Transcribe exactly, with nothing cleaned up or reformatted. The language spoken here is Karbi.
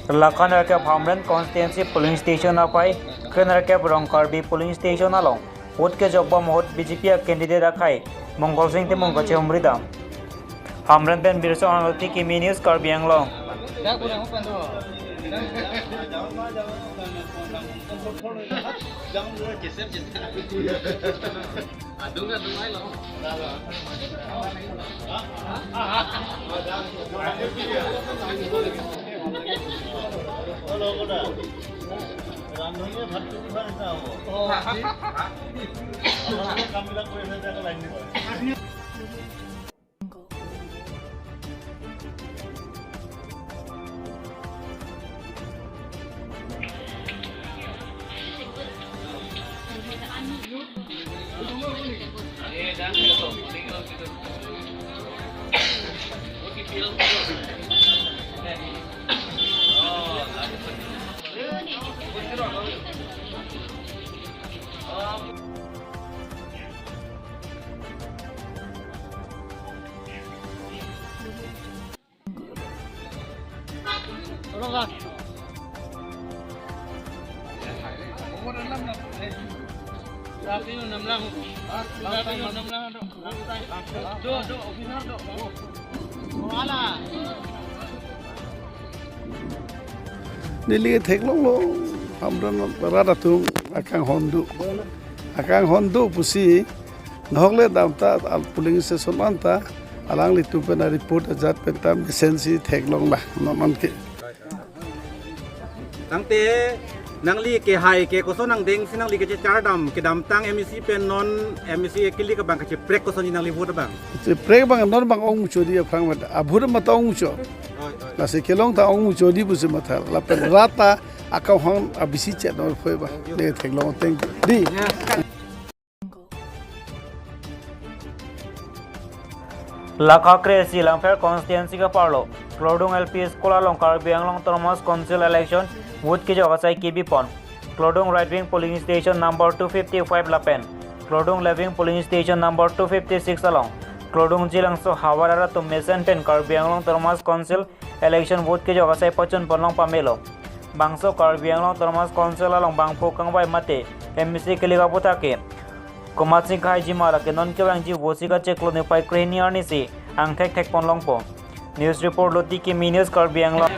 Lake nerkep Hamren constituency polling station aphai, kre nerkep Rongkarbi polling station along vote kejokbom ahut B J P a candidate akhei Mongol Sing Timung kachehumri dam. Hamren pen Birsong Hangloti, Kimi News, Karbi Anglong. ৰান্ধনীয়ে ভাত তুলি খোৱাৰ নিচিনা হ'ব। আপোনালোকে কামবিলাক কৰি আছে, এতিয়া লাইন দিব। Neli theklonglo, Hamren rat atum akanghon do. Akanghon do pusi, nahokle damta al polling station anta, alanglitum pen a-report ajat pen ta mesensi theklonglo, non non ke. Tangte nangli kehai ke koson nangdengsi nangli kachechar dam, kedamtang M A C pen non M A C kili ke abang kacheprek kosonji nangli vote abang? Cheprek abang non abang ongmuchotji aphrang mat, a-vote matha ongmuchot. Oi, oi. Lasi kelong ta ongmuchotji pusi matha. Lapen rat ta akanghon abisi chet non phoi ba. Thank you. Ne theklong teng. Di. Yes. Lake kre-isi Langpher constituency ke-arlo Klodung L P School along Karbi Anglong Autonomous Council election vote kejok asai kebipon. Klodung right wing polling station number two fifty-five lapen Klodung left wing polling station number two fifty-six along Klodung Jilangso havar arat atum mesen pen Karbi Anglong Autonomous Council election vote kejok asai pachunponlong pamelo. Bangso Karbi Anglong Autonomous Council along bangphu kangvai mate M A C kili aputhak ke komatsi kahaiji ma lake non kevangji vote si kachiklo niphai krehini arnisi angthek thekponlongpo. News report Loti, Kimi News, Karbi Anglong.